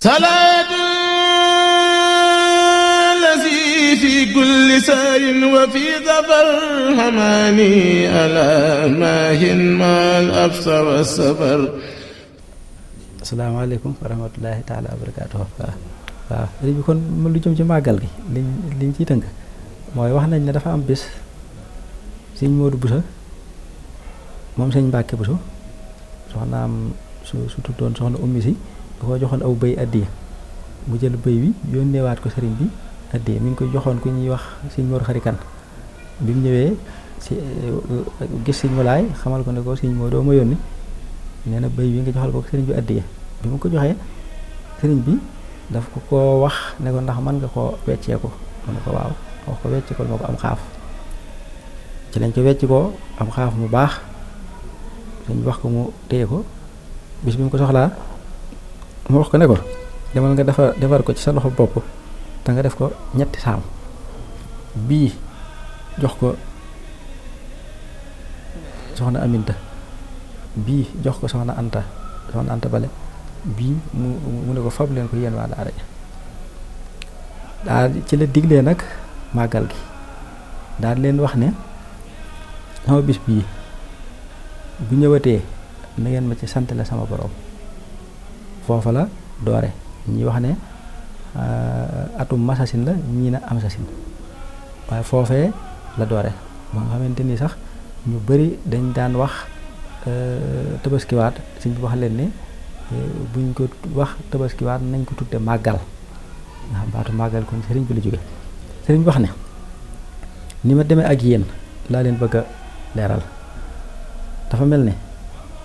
salaatu lazi fi kulli sayrin wa fi safar hamaani ala maahin maal absa wa safar. asalaamaaleykum wa rahmatullahi taala wa barakaatuh. waaw sëriñ bi kon lu jëm ci màggal gi liñ ciy tënk mooy wax nañ ne dafa am bés sëñ Modou Bousso moom sëñ Mbàkke Bousso soxnaam su tuddoon soxna ummi si da ko joxoon aw bëy addiya mu jël bëy wi yónneewaat ko sëriñ bi addiya mi ngi koy joxoon ku ñuy wax sëñ Modou Xarikan bi mu ñëwee si gis sëñ Molaay xamal ko ne ko sëñ Modou doo ma yónni nee na bëy wi nga joxal ko sëriñ bi addiya bi mu ko joxee sëriñ bi daf ko wax ne ko ndax mën nga ko weccee ko mu ne ko waaw wax ko wecce ko ma ko am xaaf ci lañ ko wecc ko am xaaf mu baax sëñ bi wax ko mu téye ko bis bi mu ko soxlaa mu wax ko ne ko demal nga defar ko ci sa loxo bopp te nga def ko ñetti saam bii jox ko soxna Aminta bii jox ko soxna Anta Bale bii mu ne ko fab leen ko yéen waa daara ja daal ci la diglee nag màggal gi daal leen wax ne sama bis bii bu ñëwatee na ngeen ma ci sant la sama borom foofa la doore ñi wax ne atum masasin la ñii na am sasin waaye foofee la doore ba nga xamante ni sax ñu bari dañ daan wax tabaskiwaat suñ bi wax leen ne buñ ko wax tabaskiwaat nañ ko tudde màggal nga xam baatu màggal kon sëriñ bi la jóge sëriñ bi wax ne ni ma demee ak yéen laa leen bëgg a leeral dafa mel ne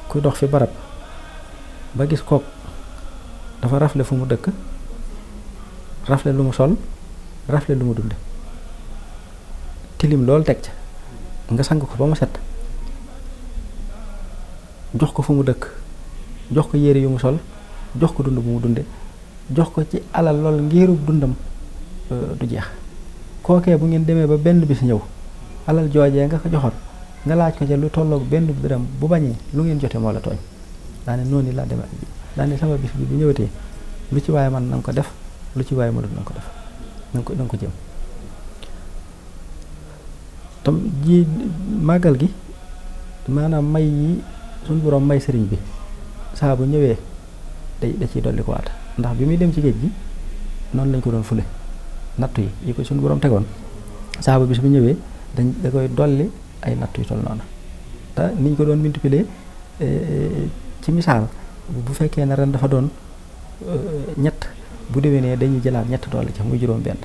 kuy dox fi barab ba gis kook dafa rafle fu mu dëkk rafle lu mu sol rafle lu mu dunde tilim loolu teg ca nga sang ko ba mu set jox ko fu mu dëkk jox ko yére yu mu sol jox ko dund bu mu dunde jox ko ci alal lool ngirub dundam du jeex kookee bu ngeen demee ba benn bis ñëw alal joojee nga ko joxoon nga laaj ko ca lu tolloog benn dërëm bu bañee lu ngeen jote moo la tooñ daane noonu laa demee daane sama bis bi bu ñëwatee lu ci waaye man na nga ko def lu ci waaye mënut na nga ko def na nga ko jëm tam ji màggal gi maanaam may yi suñu borom may sëriñ bi saa bu ñëwee da ciy dolli ko waat ndax bi muy dem ci géej gi noonu lañ ko doon fule nattu yi ko suñu borom tegoon saa bu bis bu ñëwee da koy dolli ay nattu yu toll noonu te niñ ko doon multiplier ci misaal bu fekkee ne ren dafa doon ñett bu déwénee dañuy jëlaat ñett dolli ca muy juróom benn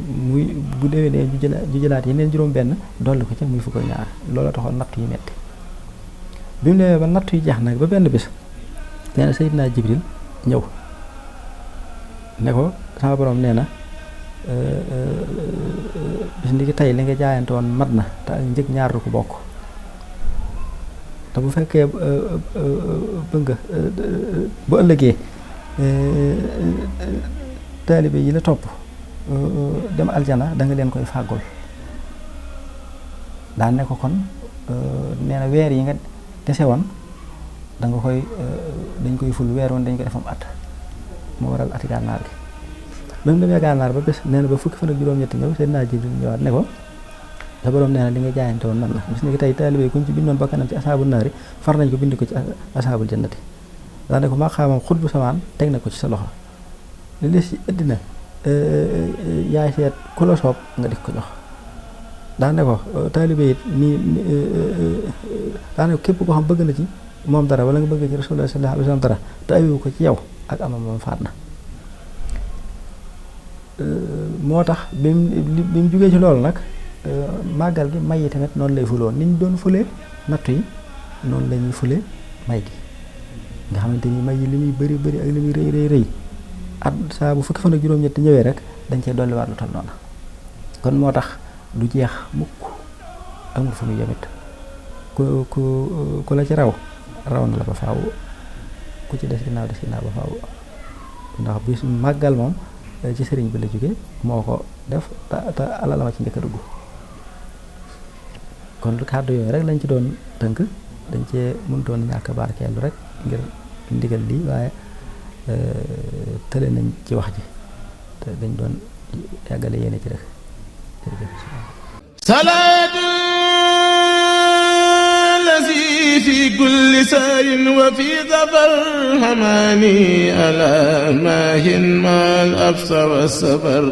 muy bu déwénee ñu jëlaat yeneen juróom benn dolli ko ca muy fukk ak ñaar loolu taxoon nattu yi metti bi mu demee ba nattu yi jeex nag ba benn bis nee na Seydina Jibril ñëw ne ko sama borom nee na bis ndi ki tey li nga jaayante woon mat na te ak njëg ñaar du ko bokk te bu fekkee bëgg nga bu ëllëgee taalibe yi la topp dem aljana da nga leen koy fàggul daan ne ko kon nee na weer yi nga dese woon da nga koy dañ koy ful weer woon dañ ko defam at moo waral ati gànnaar gi ba mu demee gànnaar ba bés nee na ba fukki fan ak juróom-ñetti ñëw Seydina Jibril ñëwaat ne ko sa borom nee na li nga jaayante woon man la bis ni ki tey taalibe kuñ ci bindoon bakkanam ci asaabul naari far nañ ko bind ko ci asaabul jannati daa ne ko maa xaamam xut bu samaan teg na ko ci sa loxo li des ci ëddina yaay seet ku la soob nga dik ko jox daa ne ko taalibe it nii daa ne ko képp koo xam bëgg na ci moom dara wala nga bëgg ci Rasulullah sallallahu alayhi wa sallam dara te ayu ko ci yow ak amam moom faat na moo tax bi mu jugee ci loolu nag màggal gi may yi tamit noonu lay fuloo ni ñu doon fulee nattu yi noonu la ñuy fulee may gi nga xamante ni may yi li muy bëri bëri ak li muy rëy at saa bu fukki fan ak juróom-ñett ñëwee rek dañ cee dolliwaat lu toll noonu kon moo tax du jeex mukk amul fu muy yemit ku la ci raw na la ba faaw ku ci des ginnaaw ba faaw ndax bis màggal moom ci sëriñ bi la jóge moo ko def te alal ma ci njëkk a dugg kon kàddu yooyu rek lañ ci doon tënk dañ cee mënutoon ñàkk barkeelu rek ngir ndigal lii waaye tële nañ ci wax ji te dañ doon yàggale yéene ci rek jërëjëf salaatu lazi fi kulli sayrin wa fi safar hamani ala maahin mal absa wa safar